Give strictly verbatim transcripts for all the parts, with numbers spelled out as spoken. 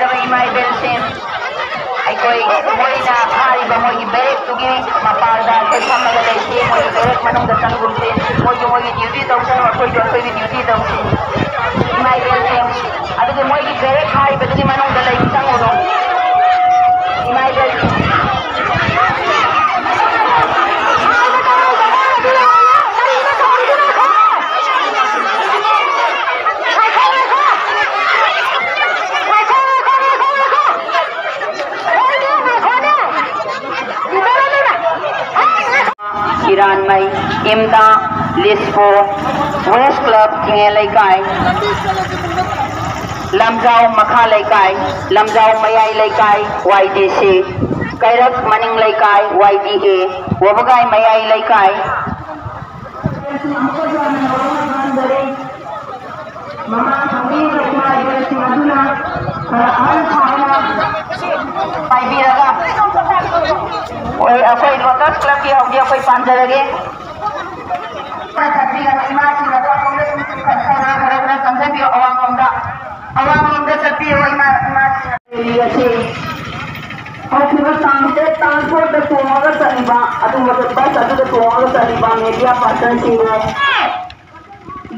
ꯏꯃꯥ ꯏꯕꯦꯜꯁꯤꯡ, ꯑꯩꯈꯣꯏ ꯃꯣꯏꯅ ꯊꯥꯔꯤꯕ ꯃꯣꯏꯒꯤ ꯕꯦꯔꯦꯛꯇꯨꯒꯤ ꯃꯄꯥꯟꯗ ꯑꯩꯈꯣꯏ ꯐꯝꯃꯒ ꯂꯩꯁꯤ꯫ ꯃꯣꯏꯒꯤ ꯕꯦꯔꯦꯛ ꯃꯅꯨꯡꯗ ꯆꯪꯒꯨꯝꯁꯤ꯫ ꯃꯣꯏꯒꯤ ꯃꯣꯏꯒꯤ ꯗ꯭ꯌꯨꯇꯤ ꯇꯧꯁꯤ, ꯑꯩꯈꯣꯏꯁꯨ ꯑꯩꯈꯣꯏꯒꯤ ꯗ꯭ꯌꯨꯇꯤ ꯇꯧꯁꯤ꯫ ꯏꯃꯥ ꯏꯕꯦꯜꯁꯤꯡ, ꯑꯗꯨꯒꯤ ꯃꯣꯏꯒꯤ ꯕꯦꯔꯦꯛ ꯊꯥꯔꯤꯕꯗꯨꯒꯤ ꯃꯅꯨꯡꯗ ꯂꯩ ꯆꯪꯉꯨꯅꯨ꯫ ꯏꯃꯥ ꯏꯕꯦꯜꯁꯤꯡ꯫ ꯏꯔꯥꯟꯃꯩ, ꯏꯝꯗꯥ, ꯂꯤꯁꯄꯣ, ꯋꯦꯁ ꯀ꯭ꯂꯕ ꯆꯤꯡꯉꯦ ꯂꯩꯀꯥꯏ, ꯂꯝꯖꯥꯎ ꯃꯈꯥ ꯂꯩꯀꯥꯏ, ꯂꯝꯖꯥꯎ ꯃꯌꯥꯏ ꯂꯩꯀꯥꯏ, ꯋꯥꯏ ꯗꯤ ꯁꯤ, ꯀꯩꯔꯛ ꯃꯅꯤꯡ ꯂꯩꯀꯥꯏ, ꯋꯥꯏ ꯗꯤ ꯑꯦ, ꯋꯥꯕꯒꯥꯏ ꯃꯌꯥꯏ ꯂꯩꯀꯥꯏ꯫ ꯃꯃꯥ ꯊꯧꯃꯤꯒ ꯏꯃꯥ ꯏꯕꯦꯜꯁꯤꯡ ꯑꯗꯨꯅ ꯈꯔ ꯑꯍꯟ ꯁꯥꯕꯅ ꯄꯥꯏꯕꯤꯔꯒ, ꯍꯣꯏ, ꯑꯩꯈꯣꯏ ꯂꯣꯇꯁ ꯀ꯭ꯂꯕꯀꯤ ꯍꯧꯗꯤ ꯑꯩꯈꯣꯏ ꯄꯥꯟꯖꯔꯒꯦ꯫ ꯈꯔ ꯆꯠꯄꯤꯔꯒ ꯏꯃꯥꯁꯤꯡ ꯑꯗꯣ ꯑꯁꯣꯝꯗ ꯁꯨꯝ ꯈꯔ ꯈꯔ ꯈꯔ ꯈꯔ ꯆꯪꯁꯤꯟꯕꯤꯌꯨ, ꯑꯋꯥꯡꯂꯣꯝꯗ, ꯑꯋꯥꯡꯂꯣꯝꯗ ꯆꯠꯄꯤꯌꯨ ꯏꯃꯥ, ꯏꯃꯥꯁꯤꯡ꯫ ꯔꯦꯂꯤ ꯑꯁꯤ ꯍꯧꯈꯤꯕ ꯇꯥꯡ ꯇꯔꯦꯠ, ꯇꯥꯡ ꯐꯣꯔꯗ ꯇꯣꯡꯉꯒ ꯆꯠꯂꯤꯕ, ꯑꯗꯨꯝꯕꯗ ꯕꯁ ꯑꯗꯨꯗ ꯇꯣꯡꯉꯒ ꯆꯠꯂꯤꯕ ꯃꯦꯗꯤꯌꯥ ꯄꯥꯔꯁꯟꯁꯤꯡꯕꯨ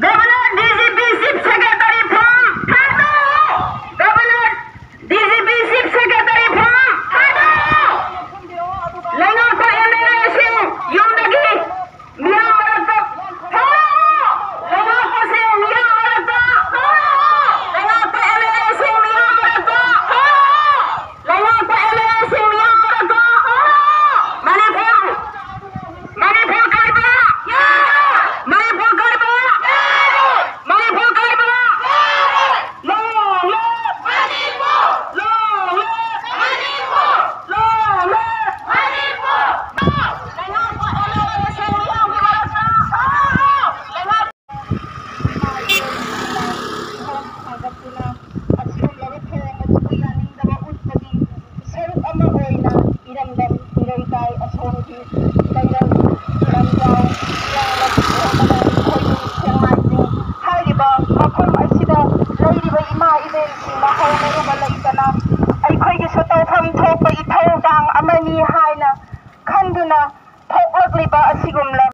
Governor, D G P, Chief Secretary from ꯊꯥꯗꯣꯛꯑꯣ! Governor, D G P, Chief Secretary from ꯊꯥꯗꯣꯛꯑꯣ! ꯂꯩꯉꯥꯛꯄ M L A ꯁꯤꯡ ꯌꯨꯝꯗꯒꯤ ꯃꯤꯌꯥꯝ ꯃꯔꯛꯇ ꯊꯣꯛꯂꯛꯑꯣ! ꯂꯩꯉꯥꯛꯄꯁꯤꯡ ꯃꯤꯌꯥꯝ ꯃꯔꯛꯇ ꯊꯣꯛꯂꯛꯑꯣ! ꯂꯩꯉꯥꯛꯄ M L A ꯁꯤꯡ ꯃꯤꯌꯥꯝ ꯃꯔꯛꯇ ꯊꯣꯛꯂꯛꯑꯣ! ꯂꯩꯉꯥꯛꯄ M L A ꯁꯤꯡ ꯃꯤꯌꯥꯝ ꯃꯔꯛꯇ ꯊꯣꯛꯂꯛꯑꯣ! ꯃꯅꯤꯄꯨꯔ, ꯃꯅꯤꯄꯨꯔ ꯀꯥꯏꯕ! ꯃꯅꯤꯄꯨꯔ ꯀꯅꯥ ꯑꯩꯈꯣꯏꯒꯤꯁꯨ ꯇꯧꯐꯝ ꯊꯣꯛꯄ ꯏꯊꯧꯗꯥꯡ ꯑꯃꯅꯤ ꯍꯥꯏꯅ ꯈꯟꯗꯨꯅ ꯊꯣꯛꯂꯛꯂꯤꯕ ꯑꯁꯤꯒꯨꯝꯂꯕ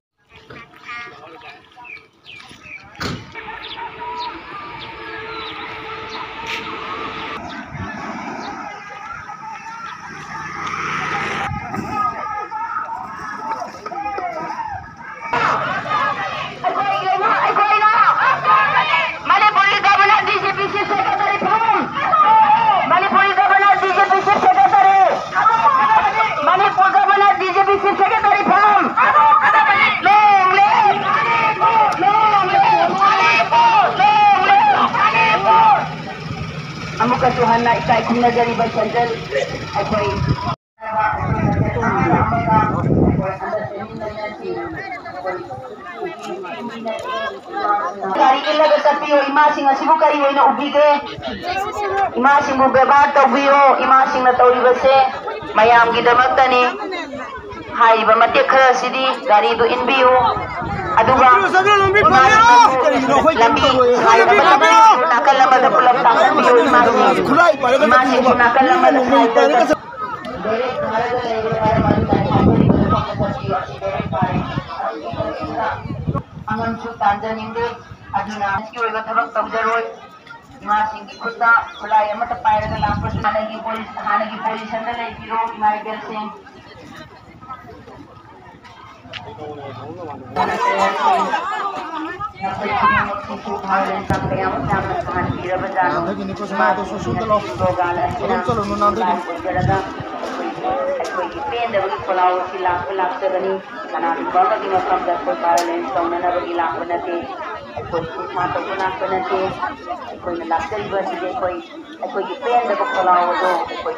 ꯑꯩꯈꯣꯏꯅ ꯃꯅꯤꯄꯨꯔꯒꯤ governor, D G P, chief secretary from, ꯃꯅꯤꯄꯨꯔꯒꯤ governor, D G P, chief secretary, Manipur governor, D G P, chief secretary from, long ꯂꯤꯚ! ꯂꯣꯡ ꯂꯤꯚ! ꯂꯣꯡ ꯂꯤꯚ! ꯑꯃꯨꯛꯀꯁꯨ ꯍꯟꯅ ꯏꯀꯥꯏ ꯈꯨꯝꯅꯖꯔꯤꯕ ꯁꯦꯟꯇ꯭ꯔꯦꯜ ꯑꯩꯈꯣꯏ ꯒꯥꯔꯤ ꯏꯜꯂꯒ ꯆꯠꯄꯤꯌꯣ꯫ ꯏꯃꯥꯁꯤꯡ ꯑꯁꯤꯕꯨ ꯀꯔꯤ ꯑꯣꯏꯅ ꯎꯕꯤꯒꯦ? ꯏꯃꯥꯁꯤꯡꯕꯨ ꯕꯦꯕꯥꯔ ꯇꯧꯕꯤꯌꯣ꯫ ꯏꯃꯥꯁꯤꯡꯅ ꯇꯧꯔꯤꯕꯁꯦ ꯃꯌꯥꯝꯒꯤꯗꯃꯛꯇꯅꯤ꯫ ꯍꯥꯏꯔꯤꯕ ꯃꯇꯦꯛ ꯈꯔ ꯑꯁꯤꯗꯤ ꯒꯥꯔꯤꯗꯨ ꯏꯟꯕꯤꯌꯨ꯫ ꯑꯗꯨꯒ ꯏꯃꯥꯁꯤꯡꯅꯁꯨ ꯂꯝꯕꯤ ꯁꯥꯏꯗ ꯅꯥꯀꯜ ꯑꯃꯗ ꯄꯨꯂꯞ ꯇꯥꯛꯁꯤꯟꯕꯤꯌꯨ꯫ ꯏꯃꯥꯁꯤꯡ, ꯏꯃꯥꯁꯤꯡꯁꯨ ꯅꯥꯀꯜ ꯑꯃꯗ ꯁꯥꯏꯗ ꯑꯉꯝꯁꯨ ꯇꯥꯟꯖꯅꯤꯡꯗꯦ꯫ ꯑꯗꯨꯅ ꯍꯧꯖꯤꯛꯀꯤ ꯑꯣꯏꯕ ꯊꯕꯛ ꯇꯧꯖꯔꯣꯏ꯫ ꯏꯃꯥꯁꯤꯡꯒꯤ ꯈꯨꯠꯇ ꯈꯨꯠꯂꯥꯏ ꯑꯃꯠꯇ ꯄꯥꯏꯔꯒ ꯂꯥꯛꯄꯁꯨ ꯍꯥꯟꯅꯒꯤ ꯄꯣꯖꯤ-, ꯍꯥꯟꯅꯒꯤ ꯄꯣꯖꯤꯁꯟꯗ ꯂꯩꯕꯤꯔꯣ, ꯏꯃꯥ ꯏꯕꯦꯜꯁꯤꯡ꯫ ꯅꯈꯣꯏ ꯈꯨꯗꯤꯡꯃꯛꯁꯤꯁꯨ ꯊꯥꯒꯠꯂꯦ, ꯆꯥꯛ ꯀꯌꯥꯃꯨꯛ ꯌꯥꯝꯅ ꯊꯥꯍꯟꯕꯤꯔꯕꯖꯥꯠꯅꯣ꯫ ꯅꯥꯟꯊꯒꯤꯅꯤꯀꯣ, ꯁꯨꯃꯥꯏꯅ ꯇꯧ, ꯁꯣ-, ꯁꯣꯝꯗ ꯂꯥꯛꯑꯣ꯫ ꯏꯃꯥꯁꯤꯡ ꯁꯣꯝꯗ ꯆꯠꯂꯨꯅꯨ, ꯅꯥꯟꯊꯒꯤꯅꯤ꯫ ꯑꯣꯏꯖꯔꯒ ꯑꯩꯈꯣꯏꯒꯤ ꯄꯦꯟꯗꯕꯒꯤ ꯈꯣꯜꯂꯥꯎ ꯑꯁꯤ ꯂꯥꯛꯄ ꯂꯥꯛꯆꯕꯅꯤ꯫ ꯀꯅꯥꯒꯨꯝꯕ ꯑꯃꯒꯤ ꯃꯐꯝꯗ ꯑꯩꯈꯣꯏ ꯚꯥꯏꯑꯣꯂꯦꯟꯁ ꯇꯧꯅꯅꯕꯒꯤ ꯂꯥꯛꯄ ꯅꯠꯇꯦ꯫ ꯑꯩꯈꯣꯏ ꯈꯨꯠ ꯁꯥ ꯇꯧꯕ ꯂꯥꯛꯄ ꯅꯠꯇꯦ꯫ ꯑꯩꯈꯣꯏꯅ ꯂꯥꯛꯆꯔꯤꯕ ꯑꯁꯤꯗꯤ ꯑꯩꯈꯣꯏ, ꯑꯩꯈꯣꯏꯒꯤ ꯄꯦꯟꯗꯕ ꯈꯣꯜꯂꯥꯎ ꯑꯗꯣ ꯑꯩꯈꯣꯏ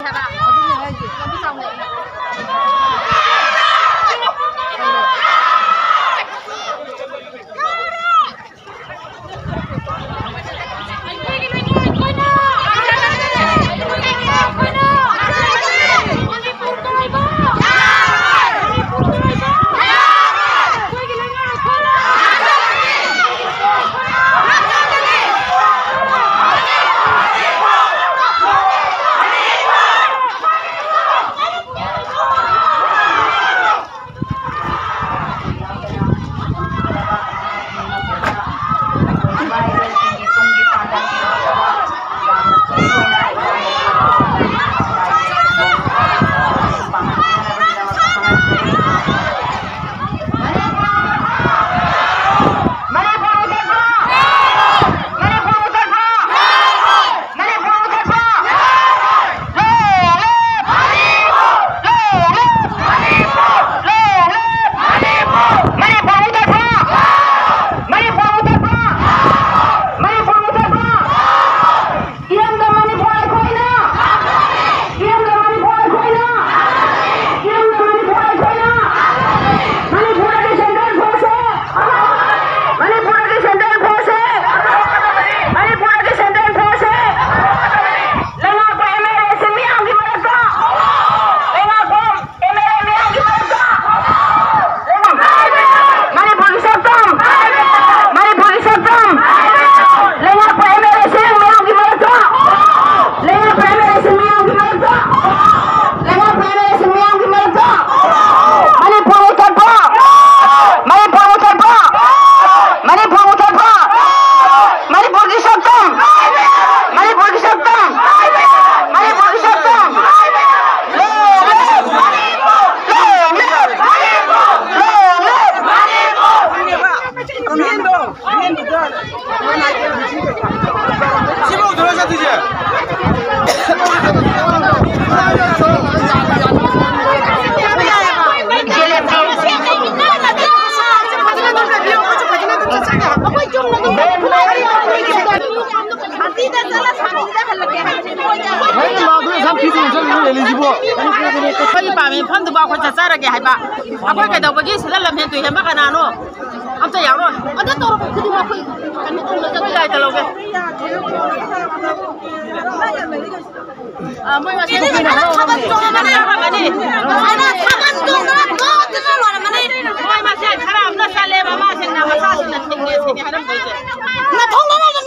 ꯑꯩꯈꯣꯏꯒꯤ ꯄꯥꯝꯃꯤ ꯃꯐꯝꯗꯨꯕꯨ ꯑꯩꯈꯣꯏ ꯆꯠꯆꯔꯒꯦ ꯍꯥꯏꯕ꯫ ꯑꯩꯈꯣꯏ ꯀꯩꯗꯧꯕꯒꯤ ꯁꯤꯗ ꯂꯝꯍꯦꯟ ꯇꯨꯍꯦꯟꯕ ꯀꯅꯥꯅꯣ? ꯑꯝꯇ ꯌꯥꯎꯔꯣꯏ꯫ ꯑꯗꯨ ꯇꯧꯔꯕ ꯈꯨꯗꯤꯡꯃꯛ ꯑꯩꯈꯣꯏ ꯀꯩꯅꯣ ꯇꯧꯅꯕ ꯑꯩꯈꯣꯏ ꯗꯥꯏꯇ ꯂꯧꯒꯦ꯫ ꯑ, ꯃꯣꯏ ꯃꯁꯦꯟ ꯊꯥꯕꯜ ꯆꯣꯡꯗꯅ ꯇꯧꯔꯝꯒꯅꯤ꯫ ꯊꯥꯕꯜ ꯆꯣꯡꯗꯅ ꯇꯣꯛꯇꯅ ꯂꯣꯏꯔꯝꯃꯅꯤ꯫ ꯃꯣꯏ ꯃꯁꯦꯟ ꯈꯔ ꯑꯃꯅ ꯆꯠꯂꯦꯕ, ꯃꯥꯁꯤꯡꯅ ꯃꯆꯥꯁꯤꯡꯅ ꯊꯤꯡꯉꯦ ꯁꯤꯅꯤ ꯍꯥꯏꯔꯝꯗꯣꯏꯁꯦ꯫ ꯅꯊꯧ ꯂꯧꯔꯒ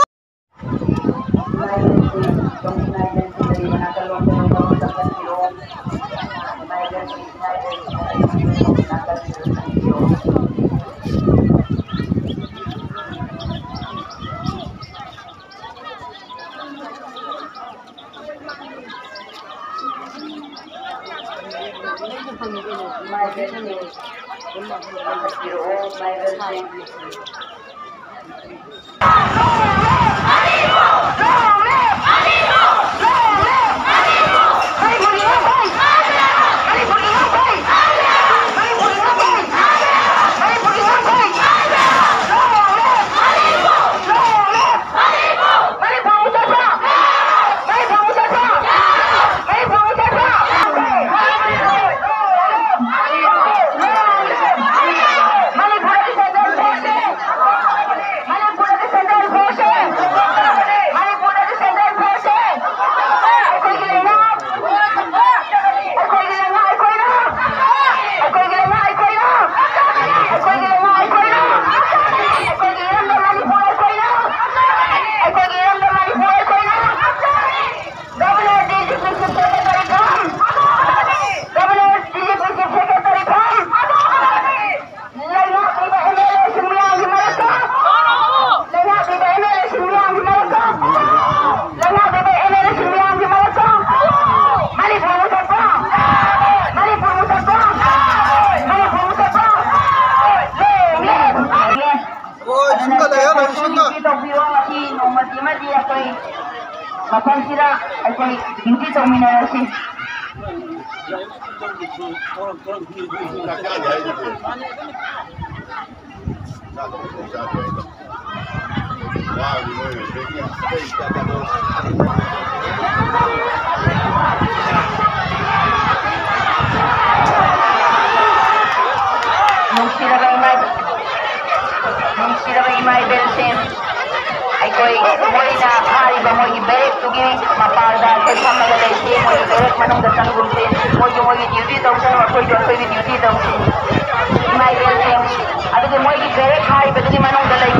ꯍꯣꯏ, ꯏꯁꯤꯡꯒ ꯂꯩꯍꯜꯂꯣ, ꯏꯁꯤꯡꯒ꯫ ꯃꯐꯝꯁꯤꯗ ꯑꯩꯈꯣꯏ ꯗ꯭ꯌꯨꯇꯤ ꯇꯧꯃꯤꯟꯅꯔꯁꯤ꯫ ꯐꯝꯃꯒ ꯂꯩꯁꯤ꯫ ꯃꯣꯏꯒꯤ ꯕꯦꯔꯦꯛ ꯃꯅꯨꯡꯗ ꯆꯪꯒꯨꯝꯁꯤ꯫ ꯃꯣꯏꯒꯤ ꯃꯣꯏꯒꯤ ꯗ꯭ꯌꯨꯇꯤ ꯇꯧꯁꯤ, ꯑꯩꯈꯣꯏꯁꯨ ꯑꯩꯈꯣꯏꯒꯤ ꯗ꯭ꯌꯨꯇꯤ ꯇꯧꯁꯤ꯫ ꯏꯃꯥ ꯏꯕꯦꯜꯁꯤꯡ, ꯑꯗꯨꯒꯤ ꯃꯣꯏꯒꯤ ꯕꯦꯔꯦꯛ ꯍꯥꯏꯔꯤꯕꯗꯨꯒꯤ ꯃꯅꯨꯡꯗ ꯂꯩ꯫